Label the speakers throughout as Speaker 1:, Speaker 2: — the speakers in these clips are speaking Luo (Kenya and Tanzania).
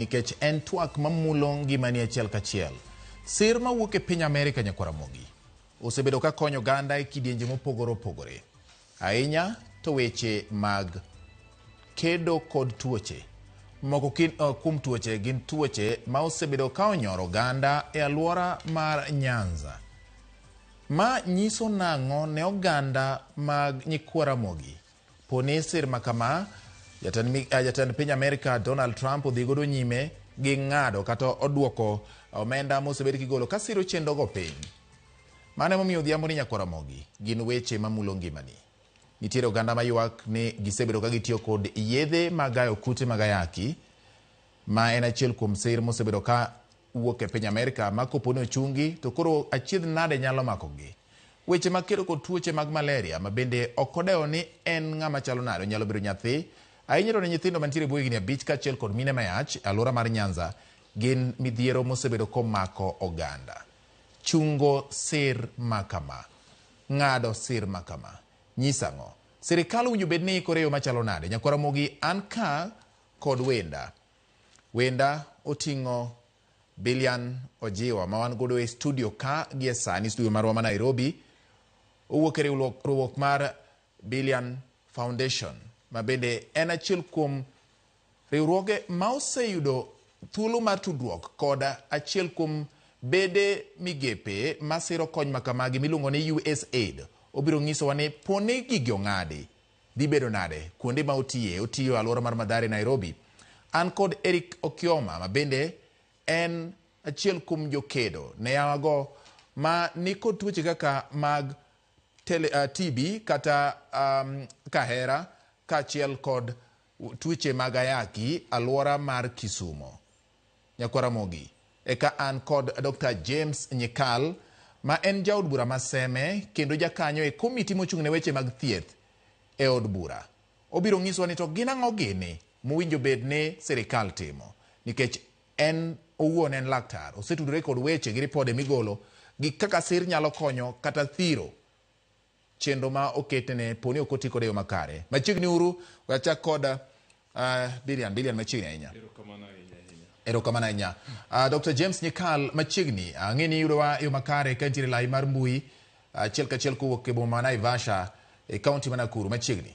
Speaker 1: Nikech en twak mamulo ngimani achiel kachiel. Sir mawuok e piny Amerika Nyakwar Ramogi osebedo ka konyo oganda e kidienje mopogore opogore. Ahinya to weche mag kedo kod tuoche. Moko kuom tuoche gin tuoche ma osebedo ka onyoro oganda e alwora mar Nyanza. Ma nyiso nang'o ne oganda mag nyikwa Ramogi? Poni sir ma kama, jatend piny Amerika Donald Trump odhi godo nyime gi ng'ado kata oduoko omenda mosebed kigolo ka siro chenrogo piny. Mano emomiyo odhiambo ni Nyakwar Ramogi gin weche mamulo ngimani. Nitiere oganda maywak ni gisebedo ka gitiyo kod yedhe mag gayo kute mag ayaki ma en achiel kuom sir mosebedo ka wuok e piny Amerika ma kopo ni ochungi to koro achiedh nade nyalo makogi. Weche mag kedo kod tuoche mag malaria ma bende ok odewo ni en ng'ama chalo nade, onyalo bedo nyathi, ahinya to ne nyithindo mantiere e bwo higni abich kaachiel kod mine mayach e alwora mar Nyanza gin midhiero mosebedo komako oganda. Chungo sir ma kama, ng'ado sir ma kama, nyiso ang'o? Sirikal owinjo bed ni ikore e yo machalo nade? Nyakwar Ramogi an ka kod wenda. Wenda oting'o Billian Ojiwa ma wan godo e studio ka gie sani, studio marwa ma Nairobi. Owuok e riwruok mar Billian Foundation ma bende en achiel kuom riwruoge ma oseyudo thuolo mar tudruok kod achiel kuom bede migepe masiro kony ma kamagi miluongo ni USAID. Obiro nyisowa ni poni gigi ong'adi, dhi bedo nade kuonde ma otiye. Otiyo e alwora mar Mathare, Nairobi. An kod Eric Okioma ma bende en achiel kuom jokedo ne yawago ma nikod tuoche kaka mag TB kata kahera kaachiel kod tuoche mag ayaki alwora mar Kisumo. Nyakwar Ramogi, eka an kod Dr. James Nyikal ma en jaod bura ma Seme kendo jakanyo e komiti mochung' ne weche mag thieth e od bura. Obiro nyisowa ni to gin ang'o gini mowinjo bed ni sirikal timo nikech en owuon en laktar, osetudore kod weche gi ripode migolo gi kaka sir nyalo konyo kata thiro chenro ma oketne poni ok oti kode e yo makare. Machiegni uru, wachak kod Billian, Billian machiegni ahinya. Erokamano ahinya. Dr. James Nyikal machiegni, ang'e ni iyudowa e yo makare ka intiere lai mar mbui achiel kachiel kowuok e boma ma Naivasha e kaunti ma Nakuru machiegni.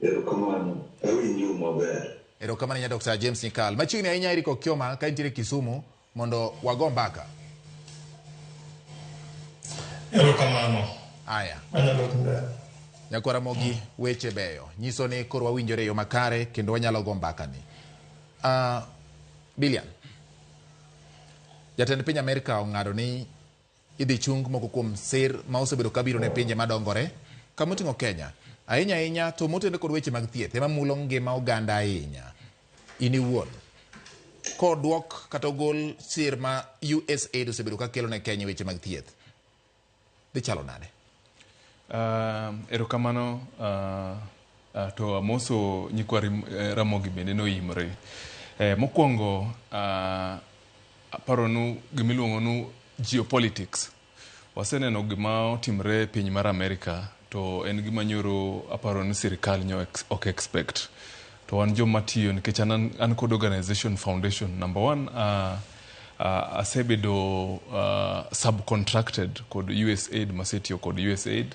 Speaker 2: Erokamano, awinjo maber.
Speaker 1: Erokamano ahinya Dr. James Nyikal. Machiegni ahinya Eric Okioma ka intiere Kisumu mondo wago mbaka.
Speaker 3: Erokamano.
Speaker 1: Aya.
Speaker 3: Anyalo dhi mbele.
Speaker 1: Nyakwar Ramogi weche beyo. Nyiso ni koro wawinjore e yo makare kendo wanyalo go mbaka ni. Billian. Jatend piny Amerika ong'ado ni idhi chung moko kuom sir ma osebedo kabiro ne pinje madongore kama oting'o Kenya. Ahinya ahinya to motenore kod weche mag thieth ema mulo ngima oganda ahinya. In iwuon koduok kata ogol sir ma USAID osebedo ka kelo ne Kenya e weche mag thieth, dhi chalo nade?
Speaker 4: Erokamano to amoso nyikwa Ramogi bende noimore. Mokwongo aparonu gimiluongo ni geopolitics. Waseneno gima otimre e piny mar Amerika to en gima nyoro aparo ni sirikal nyo ok expect. To wan joma tiyo nikech an kod organization foundation number one asebedo subcontracted kod USAID masetiyo kod USAID.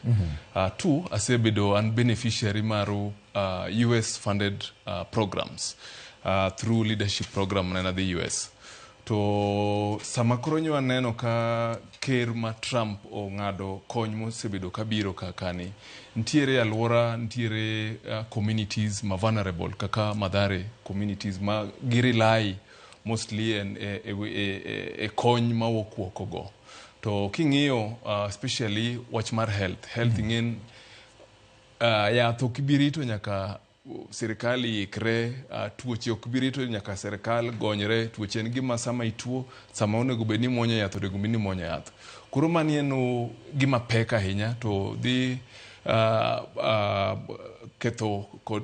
Speaker 4: Two, asebedo an beneficiary mar US funded programs through leadership program ne nadhi US. To sama koro nyo aneno ka ker ma Trump ong'ado kony mosebedo kabiro kaka ni, nitiere alwora, nitiere communities ma vulnerable kaka Mathare communities ma gi rely mostly e kony mawuok oko go. To king'iyo especially wach mar health, health ing'en yath ok ibi rito nyaka sirikal ikre, tuoche ok bi rito nyaka sirikal gonyre, tuoche en gima sama ituo, sama onego bed ni imuonyo yath onego bed ni imuonyo yath. Koro mani en gima pek ahinya to dhi ketho kod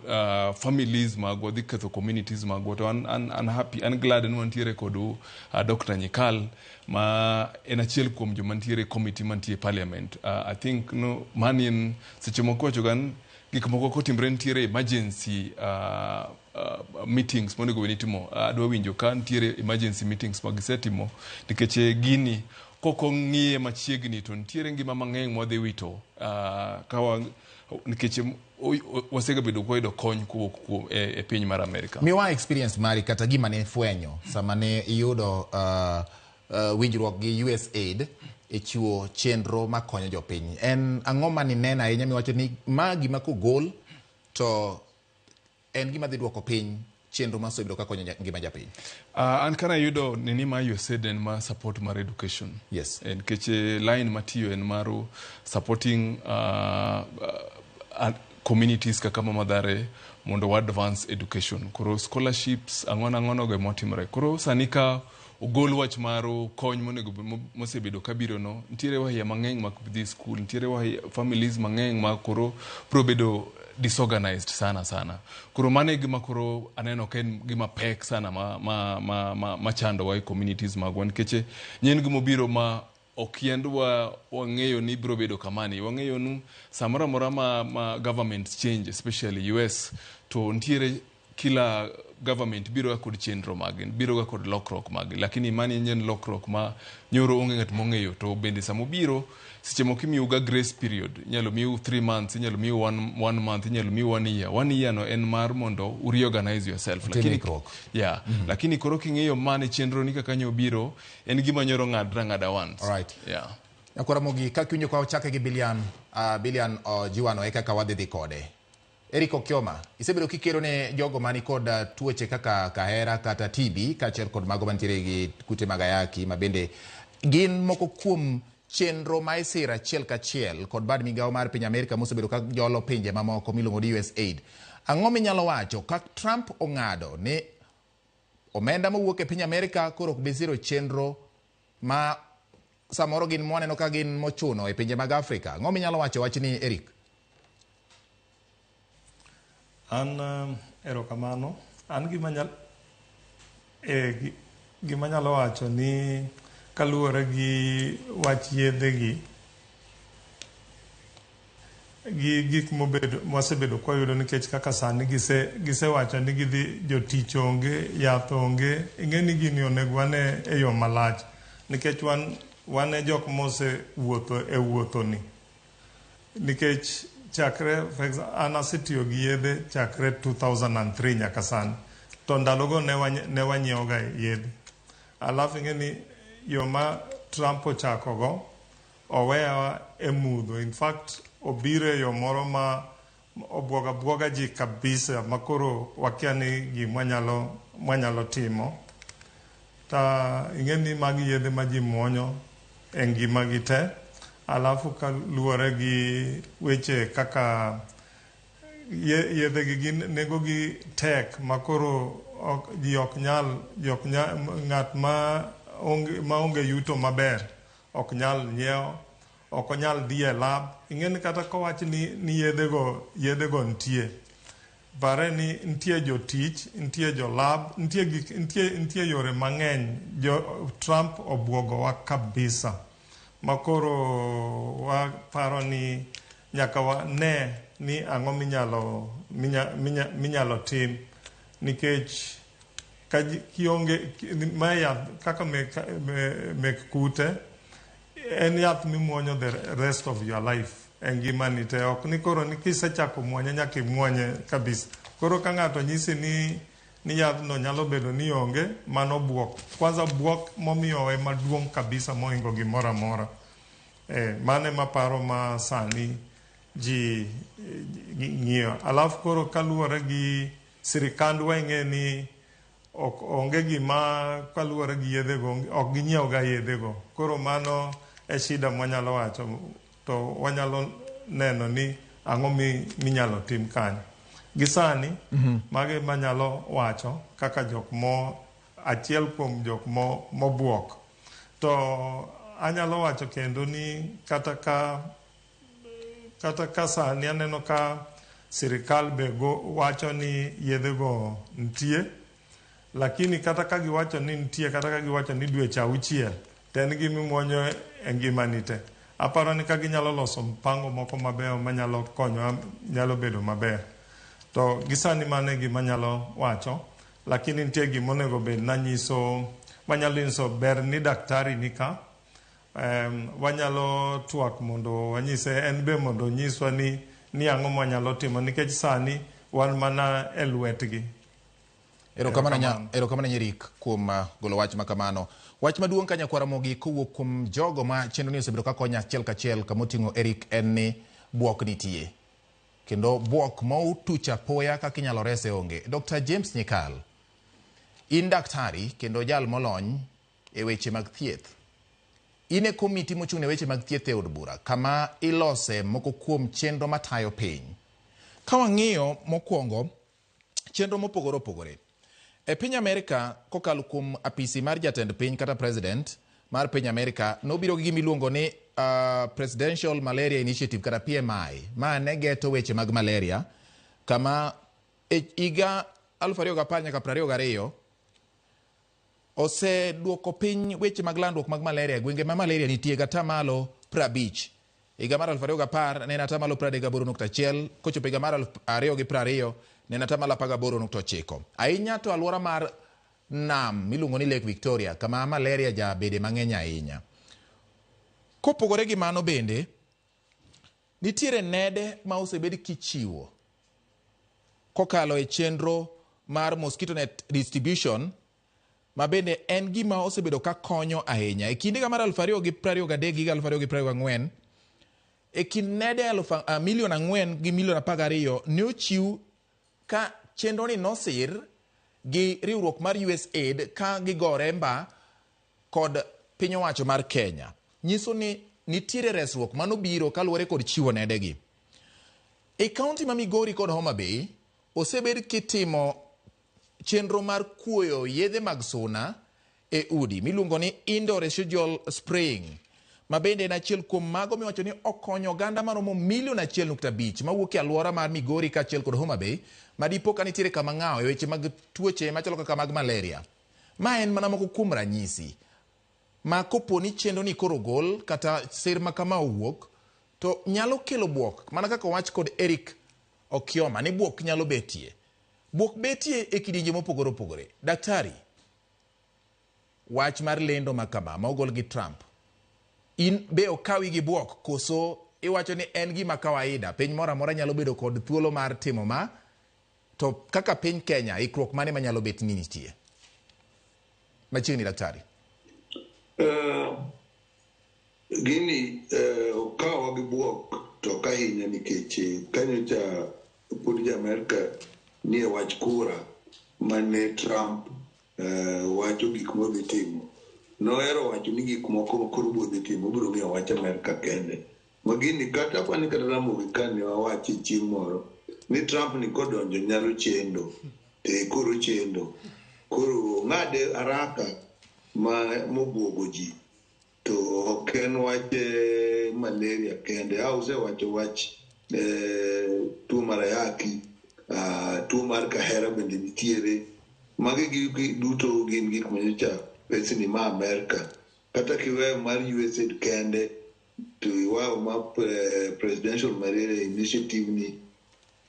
Speaker 4: families magwa, dhi ketho communities magwa. To an happy, an glad ni wantiere kod Dr. Nyikal ma en achiel kuom joma nitiere e committee mantie e parliament. I think no, mani en seche moko iwacho ga ni Gik moko kotimre nitiere emergency meetings monego bed ni itimo. Adwa winjo ka nitiere emergency meetings ma gisetimo nikech gini kokong'iye machiegni to nitiere ngima mang'eny mwadhi wito kawa nikech wasegabedo kwayudo kony kowuok kuom e piny mar Amerika.
Speaker 1: Miwa experience mari kata gima ne ifwenyo sama ne iyudo winjruok gi USAID e chiwo chenro makonyo jopiny. En ang'o manineno ahinya miwacho ni ma gima kogol to en gima dhi duoko piny chenro maosebedo ka konyo ngima japiny?
Speaker 4: An kana yudo nini ma USAID en ma support mar education. Nikech line matiyo en mar supporting communities kaka ma Mathare mondo wa advance education. Koro scholarships ang'ono ang'ono go emotimore. Koro sani ka ogol wach mar kony monego mosebedo kabiro no, nitiere wahia mang'eny mak dhi school, nitiere wahia families mang'eny ma koro biro bedo disorganized sana sana. Koro mano e gima koro aneno ka en gima pek sana ma chandowa e communities magwa nikech nyien gimobiro ma ok yandwa wang'eyo ni biro bedo kamani. Wang'eyo ni samoro amora ma government change, especially US, to nitiere kila government biro ga kod chenro mage, biro ga kod lokruok mage, lakini mani en lokruok ma nyoro onge ng'at mong'eyo. To bende samobiro seche moko imiyo ga grace period, inyalo miu 3 months, inyalo miu one month, inyalo miu one year. One year no en mar mondo u reorganize yourself.
Speaker 1: Utim ikruok.
Speaker 4: Yeah. Lakini koro king'iyo mane chenro ni kaka nyobiro en gima nyoro ng'adre ang'ada once.
Speaker 1: Alright.
Speaker 4: Yeah.
Speaker 1: Nyakwara Mogi, kaka iwinjo ka wachake gi Bilian, Bilian Jiwano e kaka wadhi dhi kode. Eric Okioma, isebedo kikero ne jogo mani kod tuoche kaka kahera kata TB kaachiel kod mago mantiere gi kute mag ayaki ma bende gin moko kuom chenro ma isiro achiel kachiel kod bad migawo mar piny Amerika mosebedo ka jolo pinje mamoko miluongo ni USAID. Ang'o minyalo wacho ka Trump ong'ado ni omenda mowuok e piny Amerika koro ok bi siro chenro ma samoro gin mwaneno ka gin mochuno e pinje mag Afrika? Ang'o minyalo wacho wachni, Eric?
Speaker 3: An erokamano. An gima nyalo wacho ni kaluwore gi wach yedhe gi gik mobedo mwasebedo kwayudo nikech kaka sani gisewacho ni gidhi jotich onge, yath onge. Ing'e ni gini onego wane e yo malach nikech wan e jok mosewuotho e wuotho ni. Nikech chakre, for example, an asetiyo gi yedhe chakre 2003 nyaka sani. To ndalogo ne wanyiewo ga yedhe. Alafu ing'e ni yo ma Trump ochako go owewa e mudho. In fact, obiro e yo moro ma obwoga bwoga ji kabisa ma koro wakia ni gima mwanyalo timo. Ta ing'e ni magi yedhe ma ji muonyo e ngima gi te. Alafu kaluwore gi weche kaka yedhe gi gin nengo gi tek ma koro ok, ji ok nyal, ji ok nyal, ng'at ma onge yuto maber ok nyal nyiewo, ok onyal dhi e lab. Ing'e ni kata kowach ni yedhe go nitie, pare ni nitie jotich, nitie jo lab, nitie gik, nitie yore mang'eny. Jo Trump obwogowa kabisa ma koro waparo ni nyaka wane ni ang'o minyalo tim nikech ka kionge ma yath kaka mek kute en yath mimuonyo the rest of your life e ngimani te. Ok ni koro ni kisechako muonye nyaka imuonye kabisa. Koro ka ng'ato nyisi ni yadhno nyalo bedo ni onge, mano buok. Kwanza buok momiyowe maduong' kabisa mohingo gimoro amora. Mano ema paro ma sani ji ng'iyo. Alafu koro kaluwore gi sirikandwa ing'e ni ok onge gima kaluwore gi yedhe go ok ginyiew ga yedhe go. Koro mano e shida mwanyalo wacho to wanyalo neno ni ang'o minyalo tim kanyo. Gi sani, mage manyalo wacho kaka jok mo achiel kuom jok mo mobuok. To anyalo wacho kendo ni kata ka sani aneno ka sirikal be wacho ni yedhe go nitie, lakini kata ka giwacho ni nitie, kata ka giwacho ni dweche 6, to en gima imuonyo e ngimani te. Aparo ni ka ginyalo loso mpango moko mabeyo manyalo konyowa nyalo bedo maber. To gisani mano e gima anyalo wacho, lakini nitie gima onego bed nanyiso, manyalo nyiso ber ni daktari ni ka. Wanyalo twak mondo wanyise en be mondo onyiswa ni ni ang'o mwanyalo timo nikech sani wan mana e lwetgi.
Speaker 1: Erokamano nya, erokamano Nyerik kuom golo wach ma kamano. Wach maduong' ka nyakwara Ramogi kowuok kuom jogo ma chenro ni osebedo ka konyo achiel kachiel kama oting'o Eric en ni buok nitie. Kendo buok ma otuch apoya kaka inyalo rese onge. Dr. James Nyikal, in daktari kendo jal molony e weche mag thieth. In e komiti mochung' ne weche mag thieth e od bura kama ilose moko kuom chenro matayo piny. Ka wang'iyo mokwongo chenro mopogore opogore. E piny Amerika kokalo kuom apisi mar jatend piny kata president mar piny Amerika nobiro gi gima iluongo ni Presidential Malaria Initiative kata PMI ma ne geto weche mag malaria kama e higa 2010 nyaka 22 oseduoko piny weche mag landruok mag malaria e gwenge ma malaria nitie gi atamalo 50. Higa mar 2010 ne en atamalo 38.1, kochopo higa mar 2020 ne en atamalo 18.9. Ahinya to alwora mar nam miluongo ni Lake Victoria kama malaria jabede mang'eny ahinya. Kopogore gi mano bende, nitiere nede ma osebed kichiwo kokalo e chenro mar mosquito net distribution ma bende en gima osebedo ka konyo ahinya. E kind higa mar 2023 gi higa 2024, e kind nede milion 4 gi milion 12 ne ochiw ka chenro ni nosir gi riwruok mar USAID ka gigore mba kod piny owacho mar Kenya. Nyiso ni nitiere resruok manobiro kaluwore kod chiwo nedegi. E kaunti ma Migori kod Homa Bay, osebed kitimo chenro mar kuoyo yedhe mag suna e udi miluongo ni indoor residual spraying ma bende en achiel kuom mago miwacho ni okonyo oganda maromo milion 1.5 mawuok e alwora mar Migori kaachiel kod Homa Bay ma dipo ka nitiere kama ng'awo e weche mag tuoche machalo kaka mag malaria. Ma en mana moko kuom ranyisi ma kopo ni chenro ni koro ogol kata sir ma kama owuok to nyalo kelo buok mana kaka owach kod Eric Okioma ni buok nyalo betie. Buok betie e kidienje mopogore opogore. Daktari, wach mar lendo ma kama ma ogol gi Trump, in be okawi gi buok koso iwacho ni en gima kawaida, piny moro amora nyalo bedo kod thuolo mar timo ma, to kaka piny Kenya, ikruok mane manyalo bet ni nitie? Machiegni daktari.
Speaker 2: Gini okawa gi buok to ok ahinya nikech kanyocha pod jo Amerka nie wach kura mane Trump wacho gik modhi timo. Nohero wacho ni gik moko koro bodhi timo obiro ng'iyo wach Amerka kende. Ma gini kata apani kata Ramogi kane wawache chieng' moro ni Trump ni kodonjo nyalo chendo. Te koro chendo. Koro ong'ade haraka ma mobuogo ji. To ok en wach malaria kende. A usewacho wach tuo mar ayaki, tuo mar kahera bende nitiere. Magi gi duto gin gik manyocha pesni ma Amerka. Kata kiweyo mar USAID kende, to iweyo ma Presidential Malaria Initiative ni,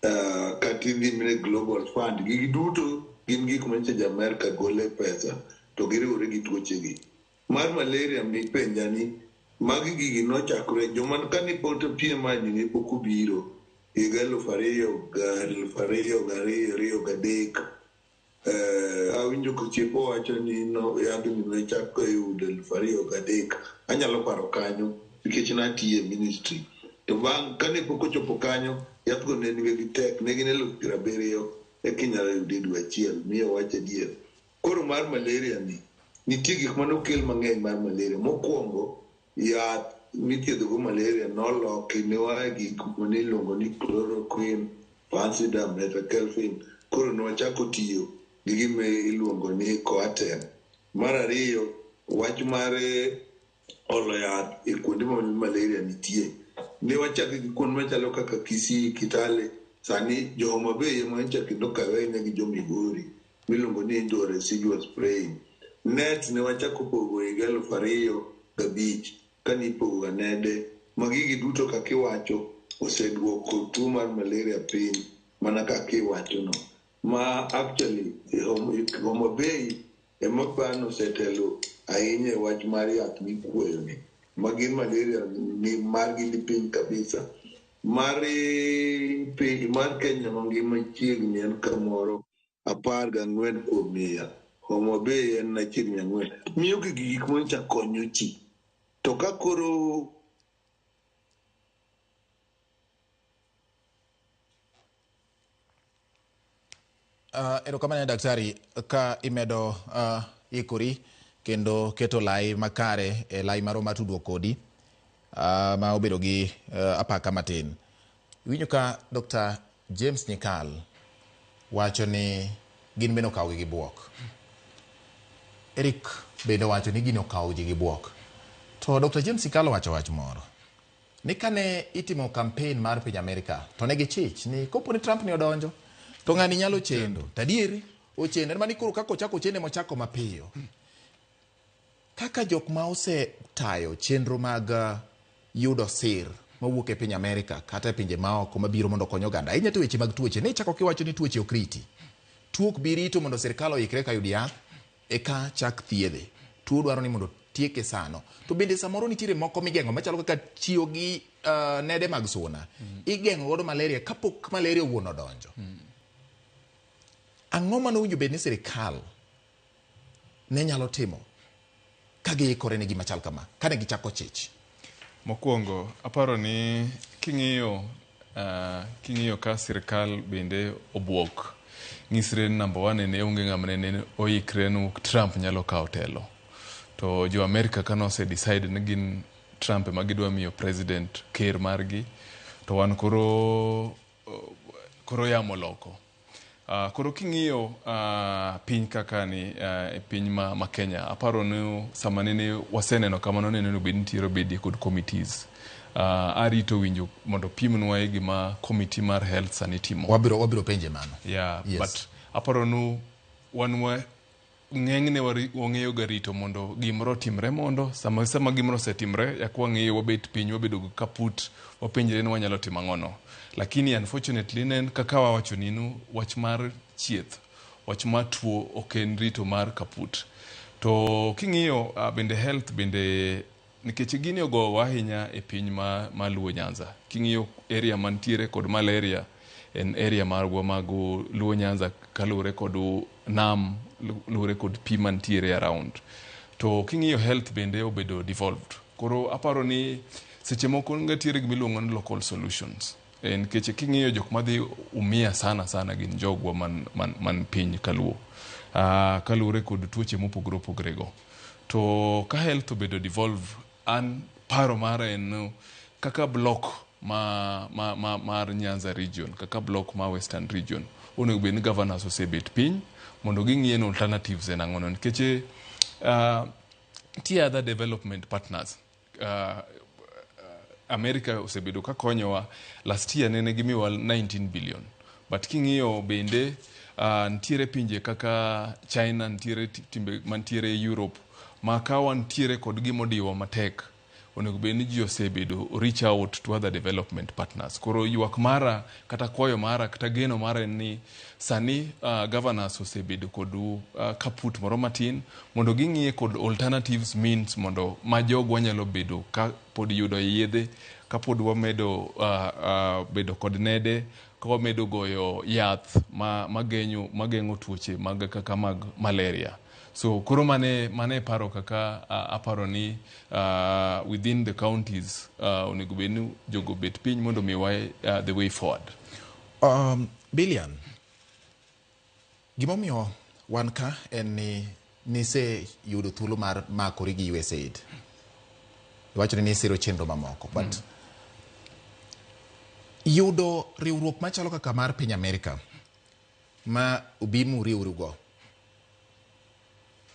Speaker 2: kata idhi mine Global Fund, gigi duto gin gik manyocha jo Amerka gole pesa to giriwore gi tuoche gi. Mar malaria mipenja ni magi gigi nochakore joma kane pod PMI ni ne pok obiro higa 2002 2 3. Awinjo kochiepo wacho ni no yadhni nochak yudo 2003. Anyalo paro kanyo nikech natiyo e ministry. To bang' kane pok ochopo kanyo, yathgo ne nigi tek, ne gin 70,000 eka inyalo yude e dwe achiel, miyo wach adier. Koro mar malaria ni, nitie gik manokel mang'eny mar malaria. Mokwongo, yath mithiedhogo malaria noloki ne waa gik mane iluongo ni chloroquine, Fansidar, Metakelfin. Koro ne wachako tiyo gi gima iluongo ni Coartem. Mar ariyo, wach mar olo yath e kuonde ma malaria nitie. Ne wachako gi kuonde machalo kaka Kisii, Kitale. Sani jo Homa Bay ema nyocha kendo okawe ahinya gi jo Migori miluongo ni indoor residual spraying. Net ne wachako pogo higa 2005 kane ipogo ga nede Ma gigi duto kaka iwacho oseduoko tuo mar malaria piny mana kaka iwachono. Ma actually Homa Bay ema bano osetelo ahinya e wach mar yath mikwoyo ni. Ma gin malaria ni margi ni piny kabisa. Mar piny mar Kenya mangima chiegni en kamoro 14%. Homa Bay en chiegni 4. Miyo gigi gik manyocha konyo ji. To ka koro
Speaker 1: Erokamano daktari ka imedo ikori kendo keto lai makare e lai marwa mar tudruok kodi ma obedo gi apaka matin. Iwinjo ka Dr. James Nyikal wacho ni gin bende okawogi gi buok. Eric bende wacho ni gini okawo ji gi buok. To Dr. James Nyikal owacho wach moro. Ni kane itimo campaign mar piny Amerika to ne gichich ni kopo ni Trump ni odonjo to ng'ani nyalo chendo. To adieri ochendo. En mani koro kaka ochako ochende mochako mapiyo. Kaka jok ma osetayo chenro mag yudo sir mawuok e piny Amerika kata e pinje maoko mabiro mondo okony oganda. Ahinya to weche mag tuoche. Ne ichako kiwacho ni tuoche ok riti. Tuo ok bi rito mondo sirkal oikre ka yud yath eka chak thiedhe. Tuo dwaro ni mondo tieke sano. To bende samoro nitiere moko migeng'o machalo kaka tiyo gi nede mag suna. Igeng'o godo malaria kapok malaria owuon odonjo. Ang'o mane owinjo bed ni sirkal ne nyalo timo ka giikore ne gima chal kama kane gichako chich?
Speaker 4: Mokwongo, aparo ni king'iyo ka sirkal bende obuok, nyisre ni number one ne onge ng'ama nene oikre ni Trump nyalo kawo telo. To jo Amerika kane ose decide ni gin Trump ema gidwa miyo president ker margi, to wan koro yamo loko. Koro king'iyo piny kaka ni piny ma Kenya, aparo ni sama nene waseneno kamano nene bed nitiere bedie kod committees. Arito winjo mondo pimnwa e gima committee mar health sani timo.
Speaker 1: Wabiro penje mano.
Speaker 4: Yeah,
Speaker 1: yes.
Speaker 4: But aparo ni wan ng'enyne wang'eyo ga rito mondo gimoro otimre mondo sama gimoro osetimre yak wang'eyo wabet piny wabedo gi kaput wapenjre ni wanyalo timo ang'ono. Lakini unfortunately ne en kaka wawacho ninu wach mar chieth, wach mar tuo ok en rito mar kaput. To king'iyo bende health bende nikech gini ogowa ahinya e piny ma Luo Nyanza. King'iyo area mantiere kod malaria en area margwa mag Luo Nyanza kaluwore kod nam, luwore kod pi mantiere around. To king'iyo health bende obedo devolved. Koro aparo ni seche moko nitiere gima iluongo ni local solutions. Nikech king'iyo jok madhi umia sana sana gin jogwa man piny kaluo. Kaluwore kod tuoche mopogore opogore go. To ka health obedo devolved, an paro mara en kaka block mar Nyanza region, kaka block ma Western region, onego bed ni governors osebet piny mondo ging'iye ni alternatives en ang'ono. Nikech nitie other development partners. America osebedo ka konyowa. Last year nene gimiyowa 19 billion. But king'iyo bende nitiere pinje kaka China, nitiere timbe mantiere Europe, ma ka wantiere kod gimodiwa matek, onego bed ni ji osebedo reach out to other development partners. Koro ywak mara, kata kwayo mara, kata geno mara en ni sani governors osebedo kod kaput moro matin mondo ging'iye kod alternatives means mondo ma jogwa nyalo bedo ka pod yudo yedhe, ka pod wamedo bedo kod nede, ka wamedo goyo yath mageng'o tuoche mag kaka mag malaria. So koro mane paro kaka aparo ni within the counties onego bed ni jogo bet piny mondo miwa the way forward.
Speaker 1: Billion, gimomiyo wan ka en ni nise yudo thuolo mar makori gi USAID. Iwacho ni nisiro chenro mamoko, but yudo riwruok machalo kaka mar piny Amerika ma ubimu riwrugo,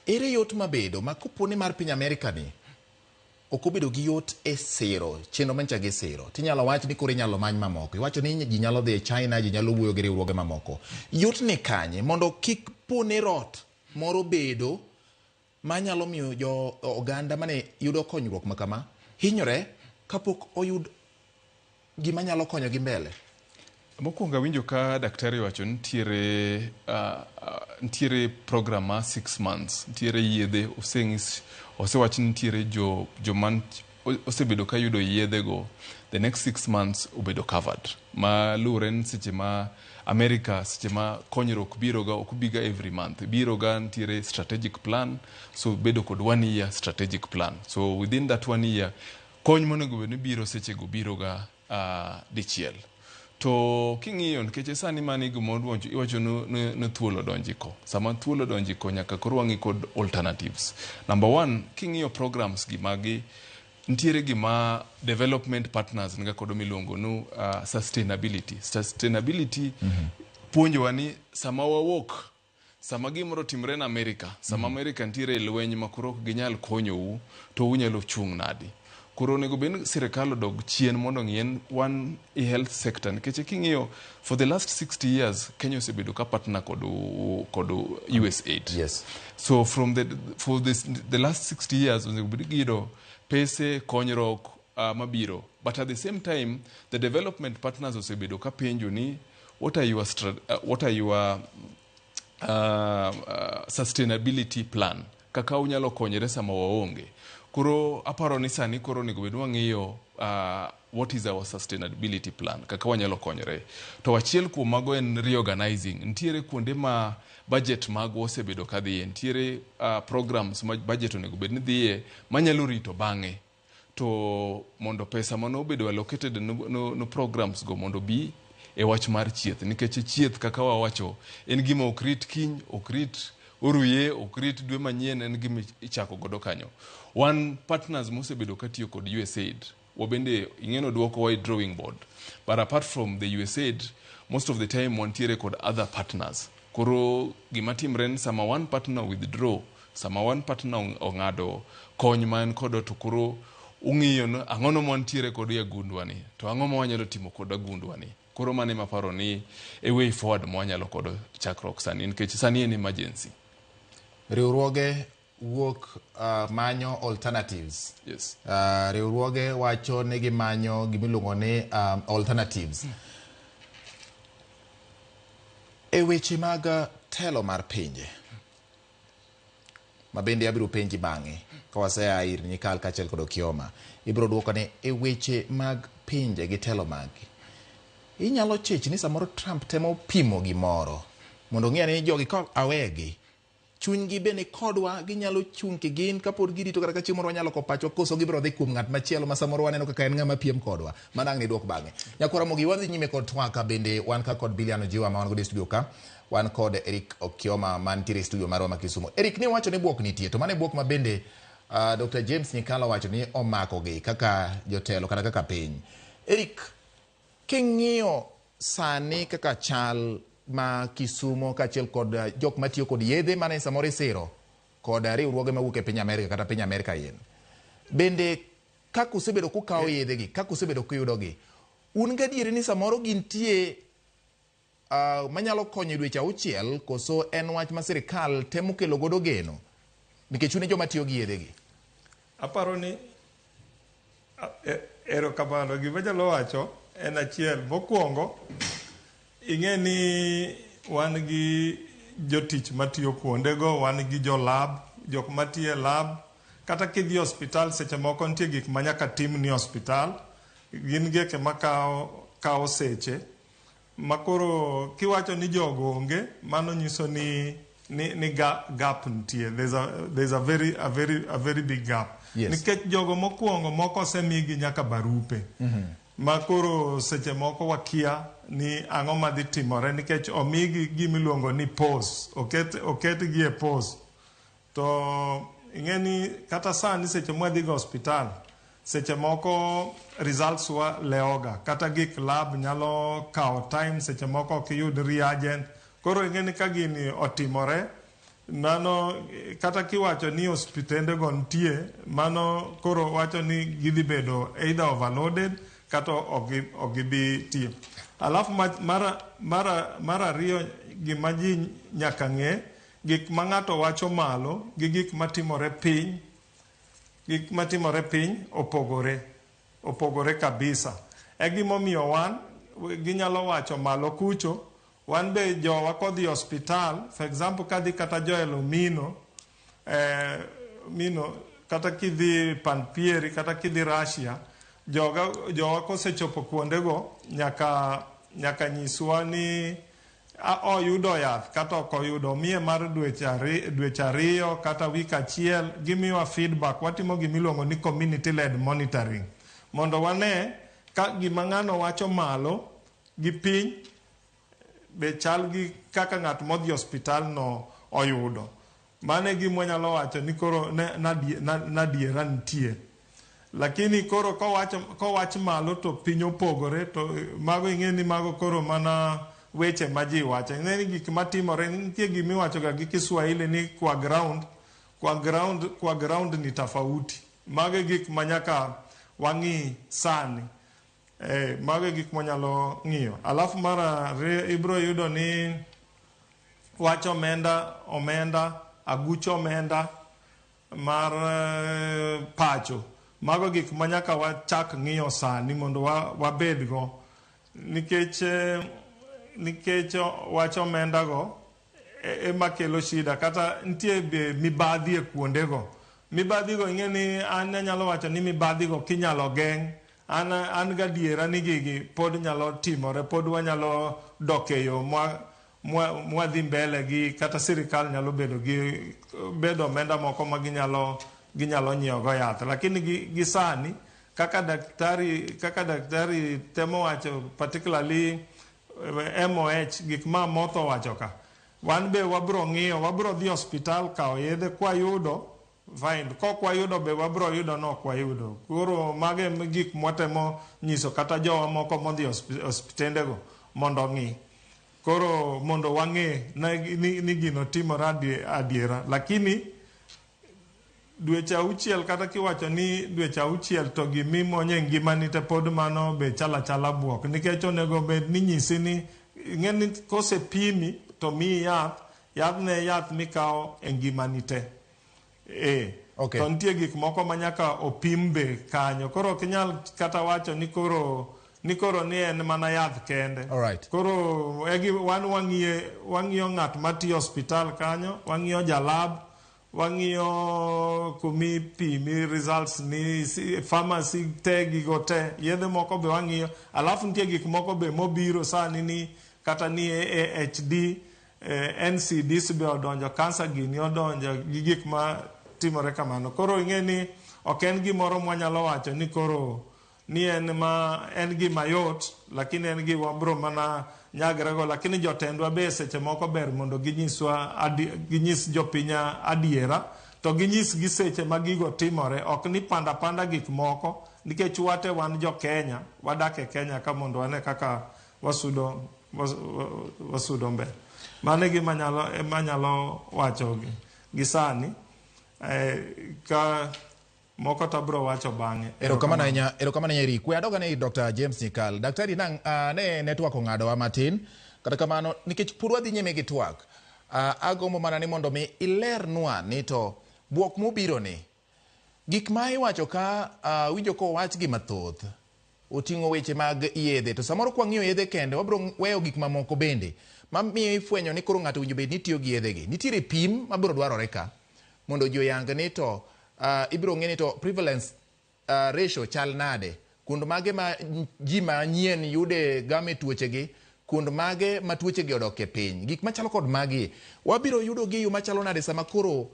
Speaker 1: ere yot mabedo ma kopo ni mar piny Amerika ni ok obedo gi yot e siro chenro mancha gi siro, tinyalo wach ni koro inyalo many mamoko. Iwacho ni ji nyalo dhi e China, ji nyalo wuoyo gi riwruoge mamoko. Yot ni kanye mondo kik pone rot moro bedo manyalo miyo jo oganda mane yudo konyruok ma kama hinyore kapok oyud gima nyalo konyogi mbele?
Speaker 4: Mokwongo awinjo ka daktari owacho nitiere nitiere program mar 6 months, nitiere yedhe oseng'is, osewach ni nitiere jo joma osebedo ka yudo yedhe go, the next 6 months obedo covered. Ma luwore ni seche ma America, seche ma konyruok biroga, ok biga every month, biroga nitiere strategic plan, so bedo kod one year strategic plan. So within that one year, kony monego bed ni biro sechego biroga dichiel. To king'iyo, nikech sani mani gima iwacho ni thuol odonjo iko, sama thuol odonjo iko, nyaka koro wang'i kod alternatives. Number one, king'iyo programs gi magi, nitiere gima development partners niga kodo miluongo ni sustainability. Sustainability puonjowa ni sama wawuok, sama gimoro otimre na America, sama America nitiere e lweny ma koro ok ginyal konyou, to unyalo chung' nadi? Koro onego bed ni sirikal odog chien mondo ong'i en wan e health sector, nikech king'iyo for the last 60 years, Kenya osebedo ka partner kod USAID. So from the for this, the last 60 years, onego bed ni giyudo pese konyruok mabiro, but at the same time the development partners osebedo ka penjo ni what are your sustainability plan, kaka unyalo konyore sama waonge. Koro aparo ni sani koro onego bed ni wang'iyo what is our sustainability plan, kaka wanyalo konyore. To achiel kuom mago en reorganizing. Nitiere kuonde ma budget magwa osebedo kadhiye, nitiere programs ma budget onego bed ni dhiye manyalo rito bang'e, to mondo pesa mano obedo allocated no programs go mondo bi e wach mar chieth, nikech chieth, kaka wawacho, en gima ok rit kiny, ok rit oruye, ok rit dwe manyien, en gima ichako godo kanyo. Wan partners mosebedo katiyo kod USAID, wabende ing'eno duokowa e drawing board. But apart from the USAID, most of the time wantiere kod other partners. Koro gima timre ni sama one partner withdraw, sama one partner ong'ado kony ma en kodo, to koro ung'iyo ni ang'ono ma wantiere kod e agundwa ni, to ang'o ma wanyalo timo kod agundwa ni. Koro mano ema aparo ni e way forward ma wanyalo kodo chakruok sani, nikech sani en emergency.
Speaker 1: Riwruoge wuok manyo alternatives. Riwruoge wacho ni gimanyo gimiluongo ni alternatives e weche mag telo mar pinje, ma bende abiro penji bang'e ka wasea ir Nyikal kaachiel kod Okioma. Ibiro duoko ni e weche mag pinje gi telo maggi, inyalo chich ni samoro Trump temo pimo gimoro mondo ong'e ni jogi ka awegi, chunygi be ni kodwa, ginyalo chung' kigin kapod girito kata ka chieng' moro wanyalo ko pachwa, koso gibiro dhi kuom ng'at machielo ma samoro waneno kaka en ng'ama piem kodwa. Mano ang' ni duok bang'e. Nyakwara Mogi, wadhi nyime kod twaka. Bende wan ka kod Bilian Ojiwa ma wan godo e studio ka, wan kod Eric Okioma mantiere e studio marwa ma Kisumu. Eric, ni wacho ni bwok nitie, to mano e bwok ma bende Dr. James Nyikala wacho ni omakogi kaka jotelo kata kaka piny. Eric, king'iyo sani kaka chal ma Kisumo kaachiel kod jok matiyo kod yedhe mane samoro isiro kod riwruoge mawuok e piny Amerika kata piny Amerika yen, bende kaka usebedo kukawo yedhegi, kaka usebedo kuyudogi, un gadieri ni samoro gintie manyalo konyo e dweche 6, koso en wach ma sirikal temo kelo godo geno nikech un e joma tiyo gi yedhegi?
Speaker 3: Aparo ni erokamano. Gima anyalo wacho en achiel. Mokwongo, ing'e ni wan gi jotich matiyo kuondego, wan gi jo lab, jok matiyo e lab. Kata kidhi e osiptal, seche moko nitie gik ma nyaka timni e osiptal. Gin geke makawo kawo seche. Makoro kiwacho ni jogo onge, mano nyiso ni gap nitie. There's a very big gap. Nikech jogo mokwongo moko osemigi nyaka barupe. Ma koro seche moko wakia ni ang'o madhi timore, nikech omigi gimiluongo ni pause, oketgi e pause. To ing'e ni kata sani seche mwadhi go osiptal, seche moko results wa lewoga, kata gik lab nyalo kawo time, seche moko ok iyud reagent. Koro ing'e ni ka gini otimore, mano kata kiwacho ni osiptende go nitie, mano koro wacho ni gidhi bedo either overloaded kata ok gibi tiyo. Alafu mar ariyo, gima ji nyaka ng'e, gik ma ng'ato wacho malo gi gik matimore piny, gik matimore piny opogore. Opogore kabisa. E gimomiyo wan ginyalo wacho malo kucho, wan be jowa kodhi osiptal, for example kadhi kata Joel Omino, Mino kata kidhi Panpieri kata kidhi Russia, jowa kosechopo kuondego nyaka nyiswa ni oyudo yath kata ok oyudo, omiye mar dweche 2 kata wik achiel, gimiwa feedback. Watimo gimiluongo ni community led monitoring mondo wane ka gima ng'ano wacho malo gi piny be chal gi kaka ng'at modhi osiptal no oyudo. Mano e gima wanyalo wacho ni koro nadiera nitie. Lakini koro kowach malo to piny opogore, to mago ing'e ni mago koro mana weche ma ji wacho. Ing'e ni gik matimore, nitie gimiwacho ga gi Kiswahili ni kwa ground, kwa ground, kwa ground ni tofauti. Mago e gik ma nyaka wang'i sani. Mago e gik mwanyalo ng'iyo. Alafu mar ariyo ibiro yudo ni wach omenda, aguch omenda mar pacho. Mago gik ma nyaka wachak ng'iyo sani mondo wabedgo. Nikech wach omenda go ema kelo shida. Kata nitie be mibadhi e kuondego. Mibadhi go ing'e ni an anyalo wacho ni mibadhi go kinyalo geng'. An gadiera ni gigi pod nyalo timore, pod wanyalo dok e yo mwadhi mbele gi kata sirikal nyalo bedo gi bedo omenda moko ma ginyalo nyiewo go yath. Lakini gi sani kaka daktari temo wacho, particularly MOH, gik ma Motho wacho ka, wan be wabro ng'iyo, wabro dhi osiptal kawo yedhe kwayudo fine, kok wayudo be wabro yudo no ok wayudo. Koro mago e gik mwatemo nyiso kata jowa moko modhi osiptendego mondo ong'i. Koro mondo wang'e ni gino timore adiera. Lakini dweche 6 kata kiwacho ni dweche 6 to gimimonye ngimani te pod mano be chala chala buok. Nikech onego bed ni nyisi ni ing'e ni kosepimi to miyi yath, yath ne yath mikawo e ngimani te.
Speaker 1: Okay.
Speaker 3: To nitie gik moko ma nyaka opim be kanyo. Koro ok inyal kata wacho ni koro ni en mana yath kende.
Speaker 1: All right.
Speaker 3: Koro wan wang'iyo ng'at matiyo osiptal kanyo, wang'iyo jalab, wang'iyo kumi pimi results ni pharmacy te gigo te, yedhe moko be wang'iyo. Alafu nitie gik moko be mobiro sani ni kata ni AHD, NCDs be odonjo, cancer gini odonjo gi gik ma timore kamano. Koro ing'e ni ok en gimoro mwanyalo wacho ni koro ni en gima yot, lakini en gima wabro mana nyagrego. Lakini jotendwa be seche moko ber mondo ginyis jopiny adiera, to ginyis gi seche ma gigo timore. Ok ni panda panda gik moko, nikech wate wan jo Kenya, wadak e Kenya ka mondo wane kaka wasudo mbele. Mano e gima anyalo wacho gi sani. Ka moko to abro wacho bang'e.
Speaker 1: Erokamano ahinya, erokamano ahinya Eric. We adog ane ir Dr. James Nyikal. Daktari ne network ong'adowa matin. Kata kamano, nikech pod wadhi nyime gi twak, agombo mana ni mondo mi ilernwa ni to buok mobiro ni, gik ma iwacho ka winjo kowach gi mathoth, oting'o weche mag yedhe, to samoro kwang'iyo yedhe kende, wabro weyo gik mamoko bende mamiyo ifwenyo ni koro ng'ato owinjo bed ni tiyo gi yedhegi. Nitiere pim mabiro dwarore ka mondo ji oyang ni to ibiro ng'e ni to prevalence ratio chal nade, kuond mage ma ji manyien yude game tuochegi, kuond mage ma tuochegi odok e piny. Gik machalo kod magi wabiro yudo gi yo machalo nade sama koro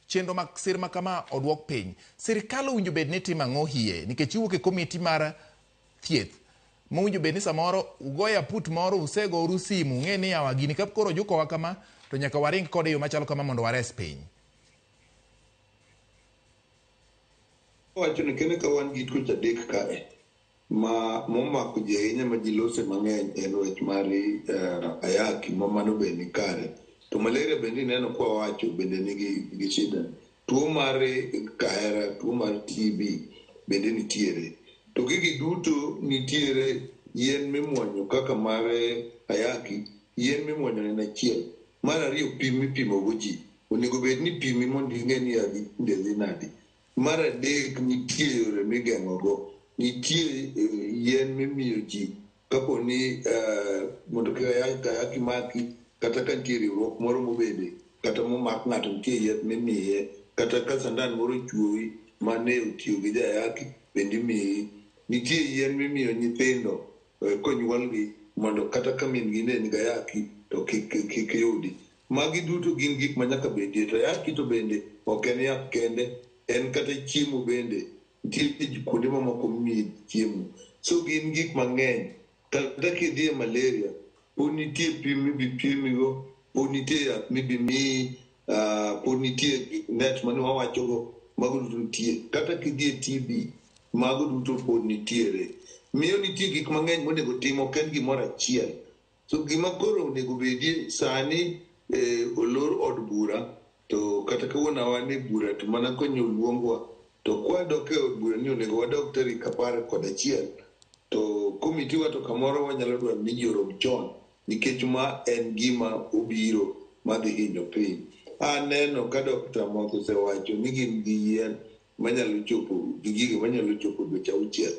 Speaker 1: chenro mag sir ma kama oduok piny. Sirikal owinjo bed ni timo ang'o hie, nikech iwuok e komiti mar thieth mowinjo bed ni samoro ugoyo aput moro, usegouru simu, ung'e ni yawa gini ka koro ojukowa kama to nyaka waring kode e yo machalo kama mondo wares piny.
Speaker 2: Wacho ni kene ka wan gi tuoche 3 kae ma momako ji ahinya ma ji lose mang'eny en wach mar ayaki ma mano be ni kare. To malaria bende ineno kwa wacho bende nigi gi shida. Tuo mar kahera, tuo mar TB bende nitiere. To gigi duto nitiere yien mimuonyo kaka mar ayaki, yien mimuonyo en achiel. Mar ariyo, pim mipimo go ji. Onego bed ni pimi mondo ing'e ni yadhi dhi nade. Mar adek, nitie yore migeng'ogo. Nitie yien mimiyo ji kapo ni mondo kik ayaki maki, kata ka nitie riwruok moro mobede, kata momak ng'ato nitie yath mimiye, kata ka sandan moro ochuoyi mane otiyo gi jayaki bende imiyi. Nitie yien mimiyo nyithindo konyuolgi mondo kata ka min gi ne nigi ayaki to kik yudi. Magi duto gin gik ma nyaka bedie. To ayaki to bende ok en yath kende, en kata chiemo bende. Nitie kuonde mamoko mimiye chiemo. So gin gik mang'eny. Kata kidhi e malaria, pod nitie pim mibi pimigo, pod nitie yath mibi miyi, pod nitie net mane wawachogo, mago duto nitie. Kata kidhi e TB, mago duto pod nitiere. Miyo nitie gik mang'eny monego tim, ok en gimoro achiel. So gima koro onego bedie sani, olor od bura, to kata kawuono wan e bura to mana konyo oluongwa, to kwadok e od bura ni onego wadok tarik 11, to komiti wa to kamoro wanyalo dwaro ni ji orom chon, nikech ma en gima obiro madhi hinyo piny. Aneno ka Dr. Moth osewacho ni gin gi yien manyalo chopo gi gigo manyalo chopo dweche 6.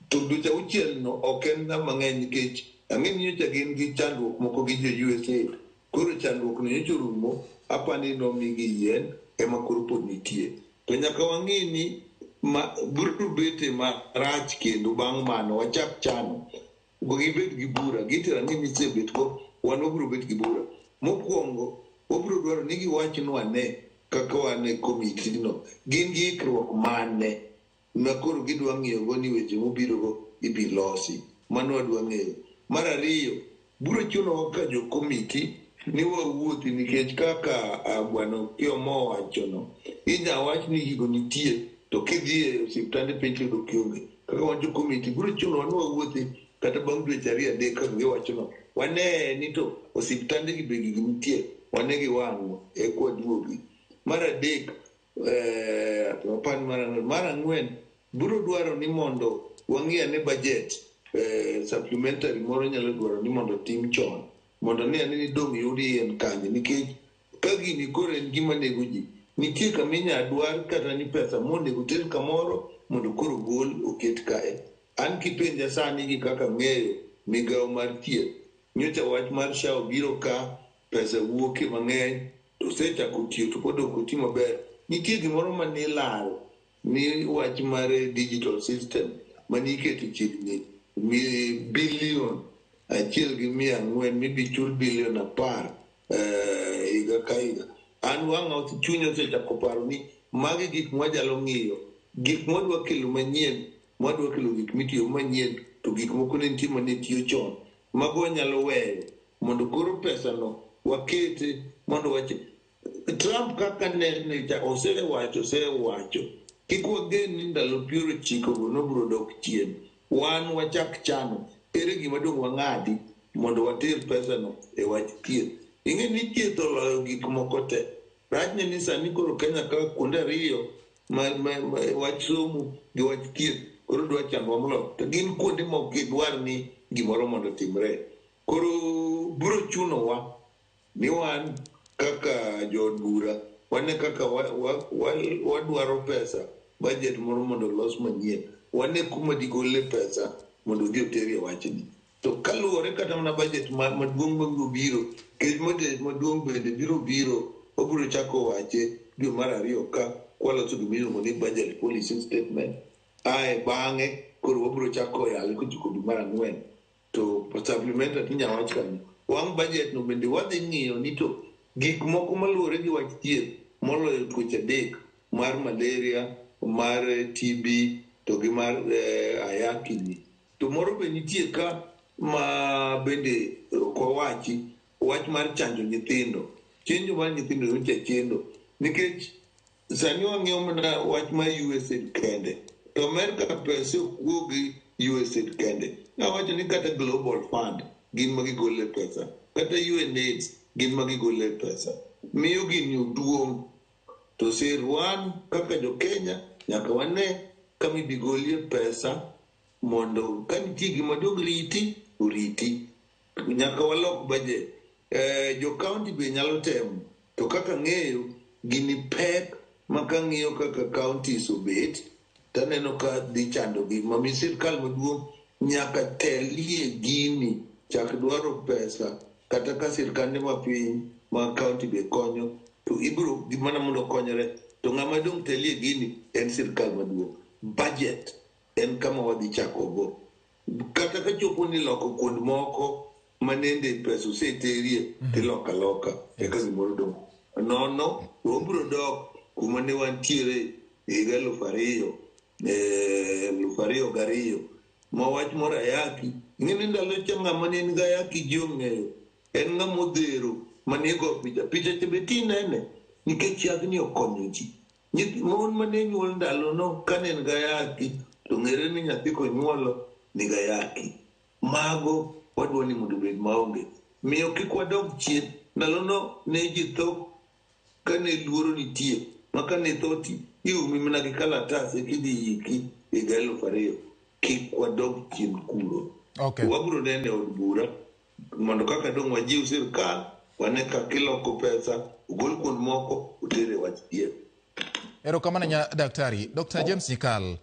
Speaker 2: To dweche 6 no ok en ng'ama ng'eny, nikech ang'e ni nyocha gin gi chandruok moko gi jo USAID. Koro chandruok no nyocha orumo, apani nomigi yien ema koro pod nitie. To nyaka wang'i ni biro bete marach kendo bang' mano wachak chano. Gibed gi bura, gitero ang'e ni isebet go, wan wabiro bet gi bura. Mokwongo, wabiro dwaro ni giwachnwa ne kaka wan e komiti no, gin gi ikruok mane ma koro gidwa ng'iyogo ni weche mobirogo ibi losi. Mano wadwa ng'eyo. Mar ariyo, biro chunowa kaka jo komiti ni wawuothi, nikech kaka bwana Okiyo mowachono, inya wach ni gigo nitie, to kidhi e osiptande piny tiyudo kionge. Kaka wan jo komiti, biro chunowa ni wawuothi kata bang' dweche 2 3 kaka giwachono. Wane ni to osiptande gi be gigi nitie, wane gi wang'wa eka waduogi. Mar adek, mar ang'wen, biro dwaro ni mondo wang'i ane budget, supplementary moro nyalo dwaro ni mondo tim chon, mondo ne ane ni dong' yudi yien kanye, nikech ka gini koro en gima nego ji, nitie kama inya dwar kata ni pesa monego ter kamoro mondo koro gol oket kae. An kipenja sani gi kaka ang'eyo migawo mar thieth, nyocha wach mar SHA obiro ka, pesa wuoke mang'eny, to osechako tiyo to pod ok oti maber. Nitie gimoro mane ilaro ni wach mar digital system mane iketo chiegni bilion 1.400 mibi chul bilion 10 higa ka higa. An wang'a chunya osechako paro ni magi gik mwanyalo ng'iyo, gik mwadwa kelo manyien, mwadwa kelo gik mitiyo manyien, to gik moko ne nitie mane tiyo chon. Mago wanyalo weyo mondo koro pesa no wakete mondo wach Trump kaka nene cha osewacho kik wagen ni ndalo 90 go nobiro dok chien. Wan wachak chano ere gima dong' wang'adi mondo water pesa no e wach thieth. Ing'e ni thieth oloyo gik moko te. Rachne ni sani koro Kenya ka kuonde ariyo ma wach somo gi wach thieth koro dwa chandwa moloyo. To gin kuonde ma ok gidwar ni gimoro mondo otimre. Koro biro chunowa ni wan kaka jood bura wane kaka wadwaro pesa, budget moro mondo olos manyien. Wane kuma digole pesa mondo odhi oterie wachni. To kaluwore kata mana budget maduong' mabiro biro, nikech budget maduong' bende biro biro, wabiro chako wache dwe mar 2 ka kwaloso gima iluongo ni budget policy statement. Ae bang'e koro wabiro chako yale kochopo dwe mar 4. To supplementary inya wach kanyo. Wang' budget no bende wadhi ng'iyo ni to gik moko maluwore gi wach thieth moloyo tuoche 3 mar malaria, mar TB to gi mar ayaki ni. To moro be nitie ka ma bende ok wawachi, wach mar chanjo nyithindo. Chenjo mar nyithindo nyocha chendo nikech sani wang'iyo mana wach mar USAID kende. To Amerika pesa ok wuog gi USAID kende. Nawacho ni kata Global Fund gin ma gigole pesa, kata UNAIDS gin ma gigole pesa. Miyo gini oduong'. To sir wan kaka jo Kenya nyaka wane kama ibigolie pesa mondo ka nitie gima dong' riti, oriti. Nyaka walok budget. Jo county be nyalo temo, to kaka ang'eyo gini pek Ma kang'iyo kaka counties obet, taneno ka dhi chandogi. Mami sirkal maduong' nyaka telie gini, chak dwaro pesa, kata ka sirkande mapiny ma county be konyo, to ibiro mana mondo okonyre. To ng'ama dong' telie gini en sirkal maduong'. Budget en kama wadhi chakogo. Kata ka chopo ni loko kuond moko manende pesa oseterie, tiloko aloka, eka gimoro dong'. Nono, to wabiro dok kuma ne wantiere e higa 2002, ma wach mar ayaki. Ing'e ni ndalo cha ng'ama ne nigi ayaki ji ong'eyo. En ng'ama odhero mane igo picha. Picha cha be tinene nikech yadhni okonyo ji. Mon mane nyuol ndalono kane en gi ayaki, to ng'ere ni nyathi konyuolo nigi ayaki. Mago wadwa ni mondo obed maonge. Miyo kik wadog chien. Ndalono ne ji tho kane luoro nitie. Ma kane tho ti iumi mana gi kalatas eka idhi yiki higa 2000. Kik wadog chien kuro.
Speaker 1: Okay.
Speaker 2: Wabiro neno e od bura mondo kaka dong' wajiw sirkal wane kaka iloko pesa, ogol kuond moko, oter e wach thieth.
Speaker 1: Erokamano nya daktari. Dr. James Nyikal,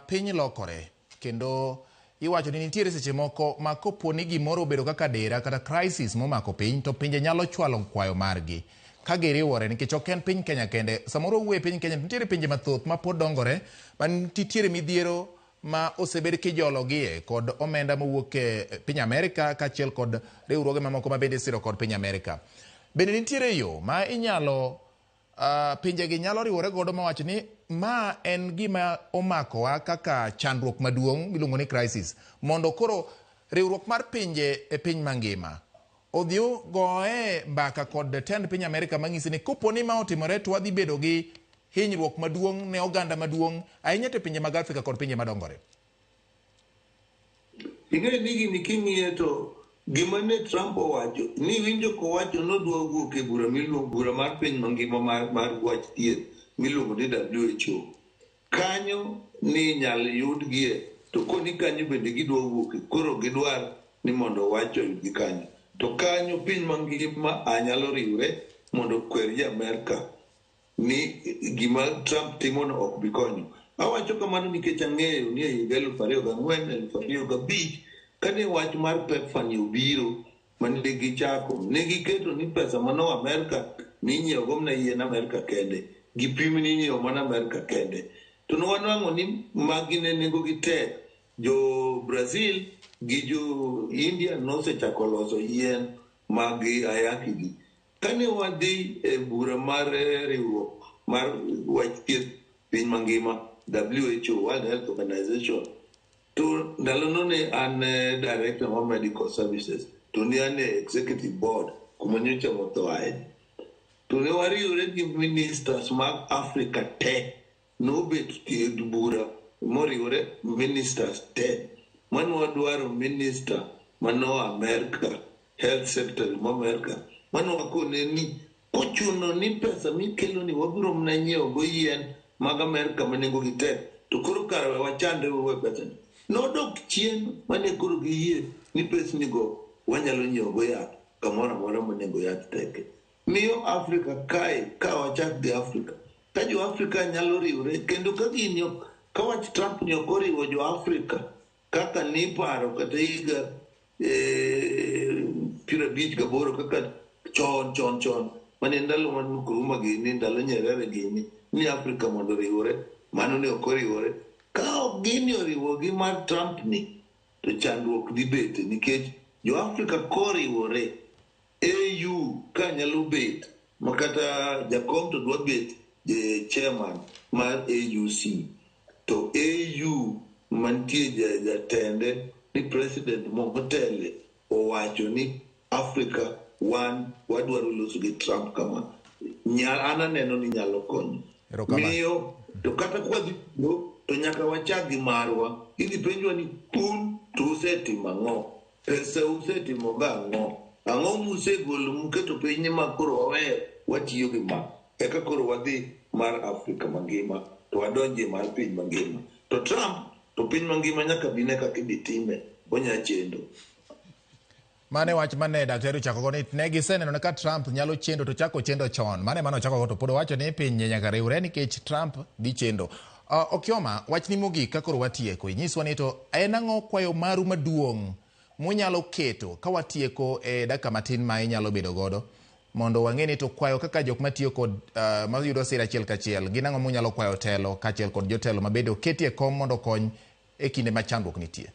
Speaker 1: piny lokore kendo iwacho ni nitiere seche moko ma kopo ni gimoro obedo kaka dera kata crisis momako piny, to pinje nyalo chwalo kwayo margi ka giriwore, nikech ok en piny Kenya kende. Samoro wuoyo e piny Kenya, nitiere pinje mathoth ma pod dongore ma nitiere midhiero ma osebed kijologie kod omenda mowuok e piny Amerika kaachiel kod riwruoge mamoko ma bende isiro kod piny Amerika. Bende nitiere yo ma inyalo pinjegi nyalo riwore godo mawach ni ma en gima omakowa kaka chandruok maduong' miluongo ni crisis, mondo koro riwruok mar pinje e piny mangima odhi goye mbaka kod tend piny Amerika mang'isi ni kopo ni ma otimore to wadhi bedo gi hinyruok maduong' ne oganda maduong' ahinya to e pinje mag Afrika kod pinje madongore.
Speaker 2: Ing'e ni gini king'iye to gima ne Trump owacho ni winjo kowacho nodwa wuok e bura miluongo bura mar piny mangima mar wach thieth miluongo ni WHO. Kanyo ni inyal yudgie to koni kanyo bende gidwa wuok koro gidwar ni mondo wach oyudgi kanyo. To kanyo piny mangima anyalo riwre mondo okwer jo Amerka ni gima Trump timono ok bi konyo. Awacho kamano nikech ang'eyo ni e higa 2004, 2005, kane wach mar PEPFAR ni obiro mane gichako, ne giketo ni pesa mano Amerka ninyiewo go mana yien Amerka kende, gi pim ninyiewo mana Amerka kende. To ne wanwang'o ni magi ne nengogi tek. Jo Brazil gi jo India nosechako loso yien mag ayaki gi. Kane wadhi e bura mar riwruok mar wach thieth piny mangima, WHO, World Health Organization, to ndalono ne an director mar medical services, to ne an e executive board kuma nyocha motho ahinya. To ne wariwore gi ministers mag Africa te, nobet e bura moriwore ministers te. Mane wadwaro minister manoa Amerka, health secretary ma Amerka, mane wakone ni kochuno ni pesa mikelo ni wabiro mana nyiewo go yien mag Amerka ma nengogi tek, to koro kara we wachandre we pesa ni. Nodok chien mane koro giyie ni pesni go wanyalo nyiewo go yath kamoro amora ma nengo yath teke. Miyo Afrika kae, ka wachak gi Afrika, ka jo Afrika nyalo riwre, kendo ka gini ka wach Trump ni ok oriwo jo Afrika kaka niparo kata higa 58 kaka chon chon chon mane ndalo mar Nkrumah gini, ndalo Nyerere gini, ni Afrika mondo oriwre, mano ne ok oriwore. Ka ok gini oriwo gi mar Trump ni, to chandruok dhi bete nikech jo Afrika koriwore, AU ka nyalo bet ma kata jakom to dwa bet chairman mar AUC, to AU mantie jatende ni president motele owacho ni Afrika wan wadwaro loso gi Trump kama, an aneno ni nyalo konyo. Miyo to kata kwadhi to nyaka wachak gi marwa. Idhi penjwa ni un to usetimo ang'o? Pesa usetimo ga ang'o? Ang'o musegolo muketo piny ni ma koro waweyo watiyo gi ma? Eka koro wadhi mar Afrika mangima to wadonjie mar piny mangima. To Trump to piny mangima nyaka bine kaka idhi time, onya chendo.
Speaker 1: Mane wach mane daktari ochako go ni ne giseneno ni ka Trump nyalo chendo to chako chendo chon. Mane mane ochako go to pod owacho ni piny nyaka riwre nikech Trump dhi chendo. Okioma, wachni mogik ka koro watieko, inyiswa ni to en ang'o kwayo maru maduong' munyalo keto ka watieko e dakika matin ma inyalo bedo godo mondo wang'e ni to kwayo kaka jok matiyo kod mayudo sir achiel kachiel gin ang'o munyalo kwayo telo kaachiel kod jotelo mabende oketi e kom mondo okony e kinde ma chandruok nitie.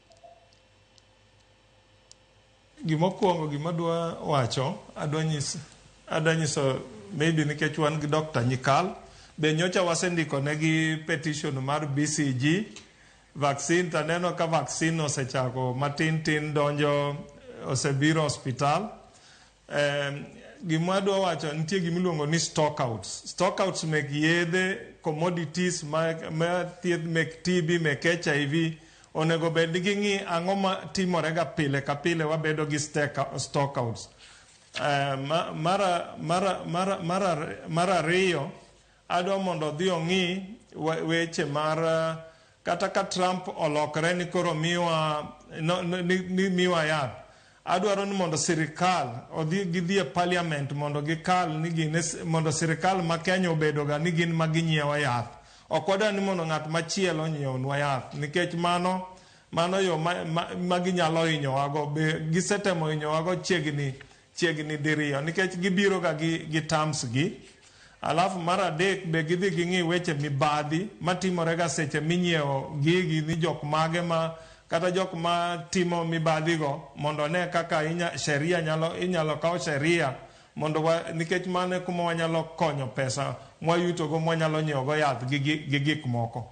Speaker 3: Gimokwongo gima adwa wacho, adwa nyiso maybe nikech wan gi Dr. Nyikal, be nyocha wasendiko negi petition mar BCG vaccine, taneno ka vaccine osechako matin tin donjo, osebiro hospital. Gima adwa wacho, nitie gimiluongo ni stockouts. Stockouts mek yedhe, commodities ma thieth mek TB, mek HIV, onego bed ni ging'i ang'o ma timore ga pile ka pile wabedo gi stockouts. Mar ariyo, adwa mondo odhi ong'i weche mar kata ka Trump olokre ni koro miwa, no, ni miwa yath. Adwaro ni mondo sirikal odhi gidhi e parliament mondo gikal ni gin mondo sirikal ma Kenya obedo ga ni gin ma ginyiewo yath. Ok wadwa ni mondo ng'at machielo onyiewnwa yath nikech mano yo ma ginyalo hinyowago. Be gisetemo hinyowago chiegni diriyo nikech gibiro ga gi terms gi. Alafu mar adek be gidhi ging'i weche mibadhi matimore ga seche minyiewo gigi ni jok mage ma kata jok ma timo mibadhi go mondo ne kaka sheria nyalo inyalo kaw sheria mondo nikech mano e kuma wanyalo konyo pesa mwayuto go mwanyalo nyiewo go yath gi gik moko.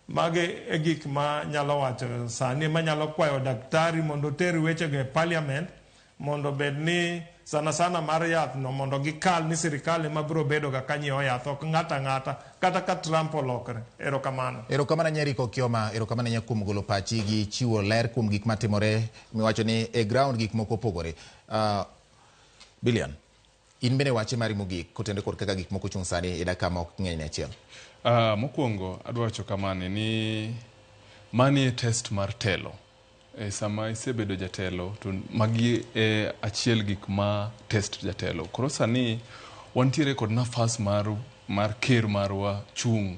Speaker 3: Magi e gik ma nyalo wacho sani manyalo kwayo daktari mondo oter wechego e parliament mondo bed ni sana sana mar yath no mondo gikal ni sirikal ema biro bedo ga ka nyiewo yath ok ng'ato ang'ata kata ka Trump olokre. Erokamano.
Speaker 1: Erokamano Nyeriko Okioma, erokamano ahinya kuom golo pachi gi chiwo ler kuom gik matimore miwacho ni e ground gik moko opogore. Bilian, in bende wache mari mogik kotenore kod kaka gik moko chung' sani e dakika ma ok ng'eny ne achiel.
Speaker 4: Mokwongo adwa wacho kamani ni mani e test mar telo. Sama isebedo jatelo to magi e achiel gik ma test jatelo. Koro sani wantiere kod nafas mar ker marwa chung'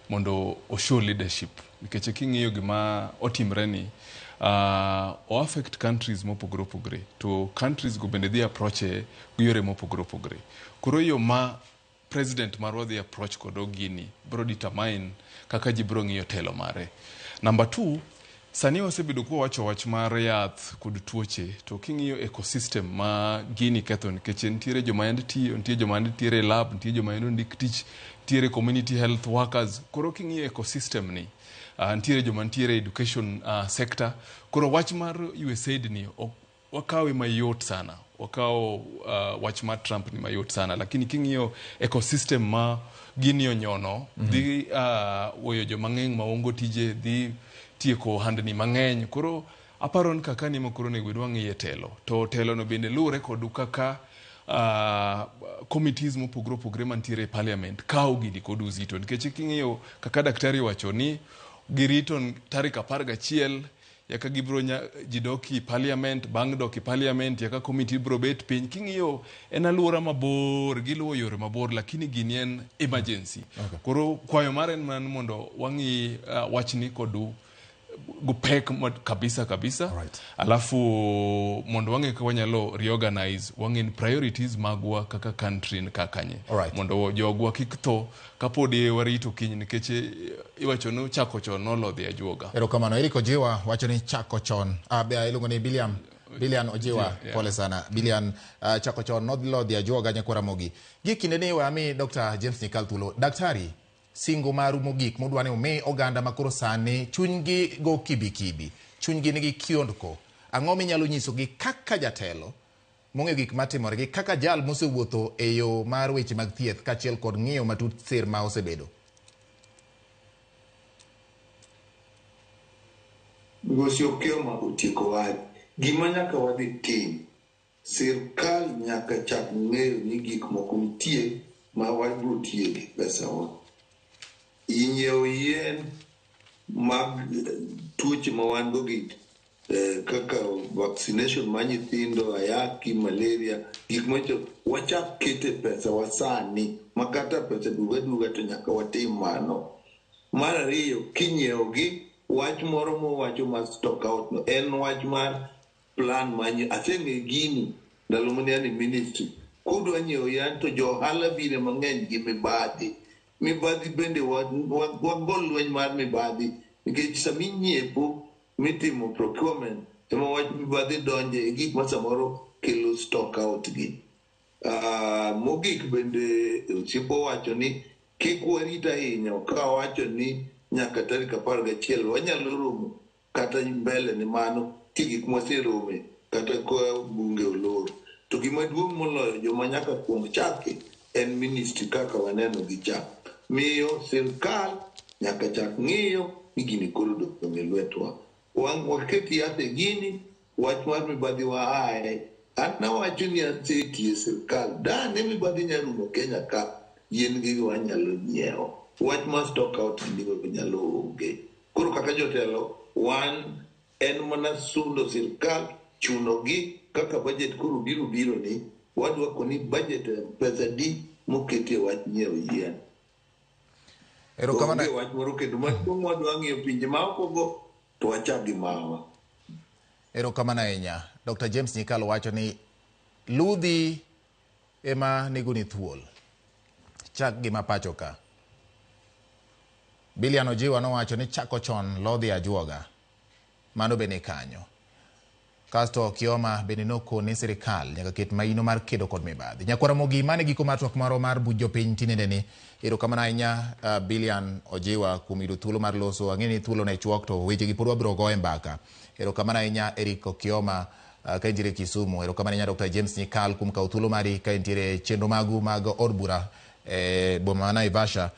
Speaker 4: mondo o show leadership. Nikech king'iyo gima otimre ni o affect countries mopogore opogore to countries go bende dhi approach e gi yore mopogore opogore. Koro yo ma president marwa dhi approach kodo gini bro determine kaka ji bro ng'iyo telo mare. Number 2, sani wasebedo kwa wacho wach mar yath kod tuoche to king'iyo ecosystem ma gini ketho nikech nitiere joma yande tiyo, nitie joma yande nitiere e lab, nitie joma yande ondik tich, nitiere community health workers. Koro king'iyo ecosystem ni, nitiere joma nitiere education sector. Koro wach mar USAID ni wakawe mayot sana. Wakawo wach mar Trump ni mayot sana, lakini king'iyo ecosystem ma gini onyono dhi weyo joma ng'eny maongo tije, dhi tieko ohandni mang'eny. Koro aparo ni kaka ni koro onego bed wang'iye telo to telo no bende luwore kod kaka committees mopogore opogore mantiere e parliament kawo gini kod uzito nikech king'iyo kaka daktari wacho ni girito tarik 11 yaka gibro ji dok e parliament, bang' dok e parliament yaka committee bro bet piny. King'iyo en aluora mabor, giluwo yore mabor, lakini gini en emergency. Koro kwayo mare en mana ni mondo wang'i wachni kod go pek kabisa kabisa. Alafu mondo wang'e kaka wanyalo reorganize, wang'e ni priorities magwa kaka country ni kakanye. Mondo jogwa kik tho kapod warito kiny nikech iwacho ni chako chon nolodhi ajuoga.
Speaker 1: Erokamano. Eric Ojiwa wacho ni chako chon. Iluongo ni Bilian Ojiwa, pole sana. Bilian chako chon nodhi ajuoga nyakwara Ramogi. Gi kinde ni we ami Dr. James Nyikal thuolo. Daktari, singo maru mogik mudwa ni umi oganda makoro sani chunygi go kibikibi, chunygi nigi kiondko. Ang'o minyalo nyisogi kaka jatelo mong'eyo gik matimore gi kaka jal mosewuotho e yo mar weche mag thieth kaachiel kod ng'iyo matut sir ma osebedo?
Speaker 2: Migosi Okioma otieko wach. Gima nyaka wadhi tim, sirkal nyaka chak ng'eyo ni gik moko nitie ma wabiro tiye gi pesawa. Inyiewo yien mag tuoche ma wan go gi Kaka vaccination mar nyithindo, ayaki, malaria, gik macho wachak kete pesa wa sani ma kata pesa duga duga to nyaka watim mano. Mar ariyo, kinyiewogi, wach moro mowacho mar stock out no en wach mar plan mar aseng'e gini ndalo mane an e ministry. Kudwa nyiewo yan to jo ohala bire mang'eny gi mibadhi. Mibadhi bende wagol lweny mar mibadhi nikech saminyiepo mitimo procurement ema wach mibadhi donje e gik ma samoro kelo stock out gi. Mogik bende osiepa owacho ni kik warit ahinya ka wacho ni nyaka tarik 11 wanyalo romo kata mbele ni mano ki gik mwaserome kata ka bunge olor. To gima duong' moloyo joma nyaka kuong chaki en ministry kaka waneno gi cha. Miyo sirkal nyaka chak ng'iyo ni gini koro odong' e lwetwa. Waket yath e gini, wach mar mibadhi waaye. An nawacho ni asetiyo e sirkal, dane mibadhi nyalo rumo Kenya ka, yien gi wanyalo nyiewo. Wach mar stock out ni nyalo onge. Koro kaka jotelo, wan en mana sundo sirkal chuno gi kaka budget koro biro biro ni wadwako ni budget pesa di moketi e wach nyiewo yien.
Speaker 1: Erokamano.
Speaker 2: Onge wach moro kendo maduong' wadwa ng'iyo pinje maoko go to wachak gi mawa.
Speaker 1: Erokamano ahinya. Dr. James Nyikal wacho ni ludhi ema nego ni thuol. Chak gi mapacho ka. Bilian Ojiwa nowacho ni chako chon lodhi ajuoga. Mano be ni kanyo. Kasto Kioma bende nokone sirikal nyaka ket maino mar kedo kod mibadhi. Nyakwara Ramogi, mane giko mar twak marwa mar buch jopiny tinende ni. Erokamano ahinya Bilian Ojiwa kuom yudo thuolo mar loso. Ang'e ni thuolo ne chuok to weche gi pod wabiro goye mbaka. Erokamano ahinya Eric Okioma ka intiere Kisumu. Erokamano ahinya Dr. James Nyikal kuom kawo thuolo mari ka intiere chenro magu mag od bura e boma ma Naivasha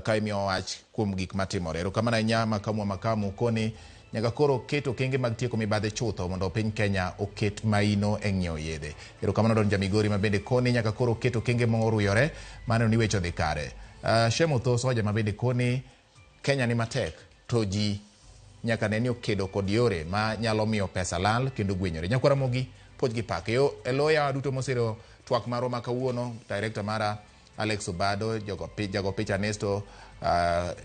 Speaker 1: ka imiyo wach kuom gik matimore. Erokamano ahinya Makamu wa Makamu koni nyaka koro ket okenge mag tieko mibadhi chutho mondo piny Kenya oket maino e ng'iewo yedhe. Erokamano Don Jamigori ma bende koni nyaka koro ket okenge moruyore maneno ni weche odhi kare. Shemo Tho Soja ma bende koni Kenya ni matek to ji nyaka ne ni okedo kod yore ma nyalo miyo pesa lal kendo gwenyore. Nyakwara Ramogi puoch gi pak. E lo yawa duto mosero twak marwa ma kawuono, director mara Alex Obado, jago picha Nesto,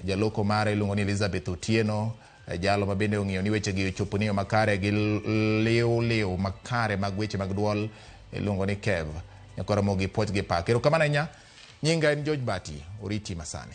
Speaker 1: jaloko mare iluongo ni Elizabeth Otieno, jalo ma bende ong'iyo ni weche gi ochopo ni yo makare gi liw liw makare mag weche mag duol iluongo ni Kev. Nyakwara Ramogi puoch gi pak. Erokamano ahinya. Nyinga en George Bati, oriti masani.